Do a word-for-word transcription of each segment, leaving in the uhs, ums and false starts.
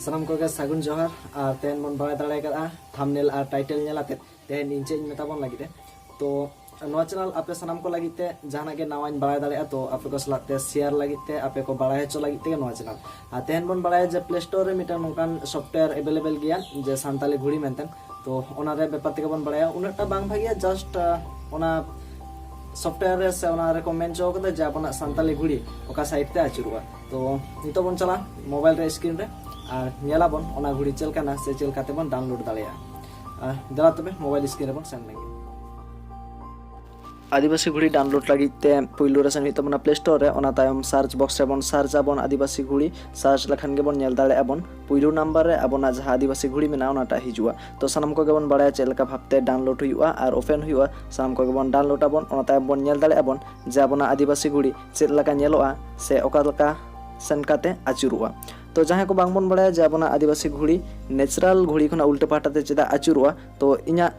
ᱥᱟᱱᱟᱢ ᱠᱚᱜᱮ ᱥᱟᱹᱜᱩᱱ ᱡᱚᱦᱟᱨ᱾ ᱟᱨ ᱛᱮᱦᱮᱧ ᱵᱚᱱ ᱵᱟᱲᱟᱭ ᱫᱟᱲᱮ ᱠᱟᱜᱼᱟ ᱛᱷᱟᱢᱵᱱᱮᱞ ᱟᱨ ᱴᱟᱭᱴᱮᱞ ᱧᱮᱞ ᱟᱛᱮᱫ ᱛᱮᱦᱮᱧ ᱤᱧ ᱪᱮᱫ ᱤᱧ ᱢᱮᱛᱟ ᱵᱚᱱ ᱞᱟᱹᱜᱤᱫ ᱛᱮ᱾ ᱛᱚ ᱱᱚᱣᱟ ᱪᱮᱱᱮᱞ ᱟᱯᱮ ᱥᱟᱱᱟᱢ ᱠᱚ ᱞᱟᱹᱜᱤᱫ ᱛᱮ ᱡᱟᱦᱟᱱᱟᱜ ᱜᱮ ᱱᱟᱣᱟᱧ ᱵᱟᱲᱟᱭ ᱫᱟᱲᱮᱭᱟᱜᱼᱟ, ᱛᱚ ᱟᱯᱮ ᱠᱚ ᱥᱟᱞᱟᱜ ᱛᱮ ᱥᱮᱭᱟᱨ ᱞᱟᱹᱜᱤᱫ ᱛᱮ, ᱟᱯᱮ ᱠᱚ ᱵᱟᱲᱟᱭ ᱦᱚᱪᱚ ᱞᱟᱹᱜᱤᱫ ᱛᱮᱜᱮ ᱱᱚᱣᱟ ᱪᱮᱱᱮᱞ᱾ ᱟᱨ ᱛᱮᱦᱮᱧ ᱵᱚᱱ ᱵᱟᱲᱟᱭᱟ ᱡᱮ ᱯᱞᱮ ᱥᱴᱳᱨ ᱨᱮ ᱢᱤᱫᱴᱟᱝ ᱱᱚᱝᱠᱟᱱ ᱥᱚᱯᱷᱴᱣᱮᱭᱟᱨ ᱮᱵᱮᱞᱮᱵᱮᱞ ᱜᱮᱭᱟ ᱡᱮ ᱥᱟᱱᱛᱟᱞᱤ ᱜᱷᱩᱲᱤ ᱢᱮᱱᱛᱮ᱾ ᱛᱚ ᱚᱱᱟ ᱨᱮᱭᱟᱜ ᱵᱮᱯᱟᱨ ᱛᱮᱜᱮ ᱵᱚᱱ ᱵᱟᱲᱟᱭᱟ᱾ ᱩᱱᱟᱹᱜᱴᱟ ᱵᱟᱝ ᱵᱷᱟᱜᱮᱭᱟ, ᱡᱟᱥᱴ ᱚᱱᱟ ᱥᱚᱯᱷᱴᱣᱮᱭᱟᱨ ᱨᱮ ᱥᱮ ᱚᱱᱟ ᱨᱮᱠᱚ ᱢᱮᱱ ᱦᱚᱪᱚ ᱠᱟᱫᱟ ᱡᱮ ᱟᱵᱚᱱᱟᱜ ᱥᱟᱱᱛᱟᱞᱤ ᱜᱷᱩᱲᱤ ᱚᱠᱟ ᱥᱟᱭᱤᱰ ᱛᱮ ᱟᱹᱪᱩᱨᱚᱜᱼᱟ᱾ ᱛᱚ ᱱᱤᱛᱚᱜ ᱵᱚᱱ ᱪᱟᱞᱟᱜᱼᱟ ᱢᱳᱵᱟᱭᱤᱞ ᱨᱮ, ᱥᱠᱨᱤᱱ ᱨᱮ, ᱟᱨ ᱧᱮᱞᱟᱵᱚᱱ ᱚᱱᱟ ᱜᱷᱩᱲᱤ ᱪᱮᱫ ᱞᱮᱠᱟᱱᱟ ᱥᱮ ᱪᱮᱫ ᱞᱮᱠᱟ ᱛᱮᱵᱚᱱ ᱰᱟᱣᱩᱱᱞᱳᱰ ᱫᱟᱲᱮᱭᱟᱜᱼᱟ᱾ ᱟᱨ ᱫᱮᱞᱟ ᱛᱚᱵᱮ ᱢᱳᱵᱟᱭᱤᱞ ᱥᱠᱨᱤᱱ ᱨᱮᱵᱚᱱ ᱥᱮᱱ ᱞᱮᱱᱜᱮ᱾ ᱟᱹᱫᱤᱵᱟᱹᱥᱤ ᱜᱷᱩᱲᱤ ᱰᱟᱣᱩᱱᱞᱳᱰ ᱞᱟᱹᱜᱤᱫ ᱛᱮ ᱯᱩᱭᱞᱩ ᱨᱮ ᱥᱮᱱ ᱦᱩᱭᱩᱜ ᱛᱟᱵᱚᱱᱟ ᱯᱞᱮ ᱥᱴᱳᱨ ᱨᱮ᱾ ᱚᱱᱟ ᱛᱟᱭᱚᱢ ᱥᱟᱨᱪ ᱵᱚᱠᱥ ᱨᱮᱵᱚᱱ ᱥᱟᱨᱪ ᱟᱵᱚᱱ ᱟᱹᱫᱤᱵᱟᱹᱥᱤ ᱜᱷᱩᱲᱤ᱾ ᱥᱟᱨᱪ ᱞᱮᱠᱷᱟᱱ ᱜᱮᱵᱚᱱ ᱧᱮᱞ ᱫᱟᱲᱮᱭᱟᱜᱼᱟ ᱵᱚᱱ ᱯᱩᱭᱞᱩ ᱱᱟᱢᱵᱟᱨ ᱨᱮ ᱟᱵᱚᱱᱟᱜ ᱡᱟᱦᱟᱸ ᱟᱹᱫᱤᱵᱟᱹᱥᱤ ᱜᱷᱩᱲᱤ ᱢᱮᱱᱟᱜᱼᱟ, ᱚᱱᱟᱴᱟᱜ ᱦᱤᱡᱩᱜᱼᱟ᱾ ᱛᱚ ᱥᱟᱱᱟᱢ ᱠᱚᱜᱮ ᱵᱚᱱ ᱵᱟᱲᱟᱭᱟ ᱪᱮᱫ ᱞᱮᱠᱟ ᱵᱷᱟᱵᱛᱮ ᱰᱟᱣᱩᱱᱞᱳᱰ ᱦᱩᱭᱩᱜᱼᱟ ᱟᱨ ᱳᱯᱮᱱ ᱦᱩᱭᱩᱜᱼᱟ᱾ ᱥᱟᱱᱟᱢ ᱠᱚᱜᱮ ᱵᱚᱱ ᱰᱟᱣᱩᱱᱞᱳᱰ ᱟᱵᱚᱱ᱾ ᱚᱱᱟ ᱛᱟᱭᱚᱢ ᱵᱚᱱ ᱧᱮᱞ ᱫᱟᱲᱮᱭᱟᱜᱼᱟ ᱵᱚᱱ ᱡᱮ ᱟᱵᱚᱱᱟᱜ ᱟᱹᱫᱤᱵᱟᱹᱥᱤ ᱜᱷᱩᱲᱤ ᱪᱮᱫ ᱞᱮᱠᱟ ᱧᱮᱞᱚᱜᱼᱟ ᱥᱮ ᱚᱠᱟ ᱞᱮᱠᱟ ᱥᱮᱱ ᱠᱟᱛᱮ ᱟᱹᱪᱩᱨᱚᱜᱼᱟ᱾ ᱛᱚ ᱡᱟᱦᱟᱸᱭ ᱠᱚ ᱵᱟᱝᱵᱚᱱ ᱵᱟᱲᱟᱭᱟ ᱡᱮ ᱟᱵᱚᱱᱟᱜ ᱟᱹᱫᱤᱵᱟᱹᱥᱤ ᱜᱷᱩᱲᱤ ᱱᱮᱪᱟᱨᱟᱞ ᱜᱷᱩᱲᱤ ᱠᱷᱚᱱᱟᱜ ᱩᱞᱴᱟᱹ ᱯᱟᱦᱴᱟ ᱛᱮ ᱪᱮᱫᱟᱜ ᱟᱹᱪᱩᱨᱚᱜᱼᱟ, ᱛᱚ ᱤᱧᱟᱹᱜ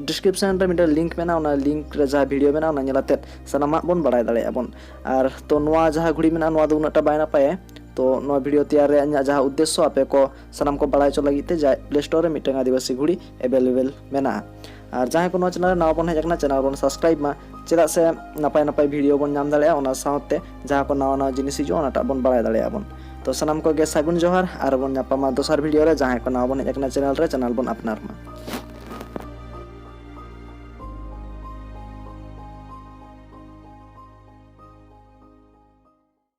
ᱰᱤᱥᱠᱨᱤᱯᱥᱚᱱ ᱨᱮ ᱢᱤᱫᱴᱮᱱ ᱞᱤᱝᱠ ᱢᱮᱱᱟᱜᱼᱟ, ᱚᱱᱟ ᱞᱤᱝᱠ ᱨᱮ ᱡᱟᱦᱟᱸ ᱵᱷᱤᱰᱤᱭᱳ ᱢᱮᱱᱟᱜᱼᱟ, ᱚᱱᱟ ᱧᱮᱞ ᱟᱛᱮᱫ ᱥᱟᱱᱟᱢᱟᱜ ᱵᱚᱱ ᱵᱟᱲᱟᱭ ᱫᱟᱲᱮᱭᱟᱜᱼᱟ ᱵᱚᱱ᱾ ᱟᱨ ᱛᱚ ᱱᱚᱣᱟ ᱡᱟᱦᱟᱸ ᱜᱷᱩᱲᱤ ᱢᱮᱱᱟᱜᱼᱟ, ᱱᱚᱣᱟ ᱫᱚ ᱩᱱᱟᱹᱜᱴᱟ ᱵᱟᱭ ᱱᱟᱯᱟᱭᱟ᱾ ᱛᱚ ᱱᱚᱣᱟ ᱵᱷᱤᱰᱤᱭᱳ ᱛᱮᱭᱟᱨ ᱨᱮᱭᱟᱜ ᱤᱧᱟᱹᱜ ᱡᱟᱦᱟᱸ ᱩᱫᱽᱫᱮᱥᱥᱚ, ᱟᱯᱮ ᱠᱚ ᱥᱟᱱᱟᱢ ᱠᱚ ᱵᱟᱲᱟᱭ ᱦᱚᱪᱚ ᱞᱟᱹᱜᱤᱫ ᱛᱮ ᱡᱮ ᱯᱞᱮ ᱥᱴᱳᱨ ᱨᱮ ᱢᱤᱫᱴᱟᱝ ᱟᱹᱫᱤᱵᱟᱹᱥᱤ ᱜᱷᱩᱲᱤ ᱮᱵᱮᱞᱮᱵᱮᱞ ᱢᱮᱱᱟᱜᱼᱟ᱾ ᱟᱨ ᱡᱟᱦᱟᱸᱭ ᱠᱚ ᱱᱚᱣᱟ ᱪᱮᱱᱮᱞ ᱨᱮ ᱱᱟᱣᱟ ᱵᱚᱱ ᱦᱮᱡ ᱟᱠᱟᱱᱟ, ᱪᱮᱱᱮᱞ ᱵᱚᱱ ᱥᱟᱵᱥᱠᱨᱟᱭᱤᱵ ᱢᱟ, ᱪᱮᱫᱟᱜ ᱥᱮ ᱱᱟᱯᱟᱭ ᱱᱟᱯᱟᱭ ᱵᱷᱤᱰᱤᱭᱳ ᱵᱚᱱ ᱧᱟᱢ ᱫᱟᱲᱮᱭᱟᱜᱼᱟ, ᱚᱱᱟ ᱥᱟᱶᱛᱮ ᱡᱟᱦᱟᱸ ᱠᱚ ᱱᱟᱣᱟ ᱱᱟᱣᱟ ᱡᱤᱱᱤᱥ ᱦᱤᱡᱩᱜᱼᱟ, ᱚᱱᱟᱴᱟᱜ ᱵᱚᱱ ᱵᱟᱲᱟᱭ ᱫᱟᱲᱮᱭᱟᱜᱼᱟ ᱵᱚᱱ᱾ ᱛᱚ ᱥᱟᱱᱟᱢ ᱠᱚᱜᱮ ᱥᱟᱹᱜᱩᱱ ᱡᱚᱦᱟᱨ, ᱟᱨ ᱵᱚᱱ ᱧᱟᱯᱟᱢᱟ ᱫᱚᱥᱟᱨ ᱵᱷᱤᱰᱤᱭᱳ ᱨᱮ᱾ ᱡᱟᱦᱟᱸᱭ ᱠᱚ ᱱᱟᱣᱟ ᱵᱚᱱ ᱦᱮᱡ ᱟᱠᱟᱱᱟ ᱪᱮᱱᱮᱞ ᱨᱮ, ᱪᱮᱱᱮᱞ ᱵᱚᱱ ᱟᱯᱱᱟᱨ ᱢᱟ᱾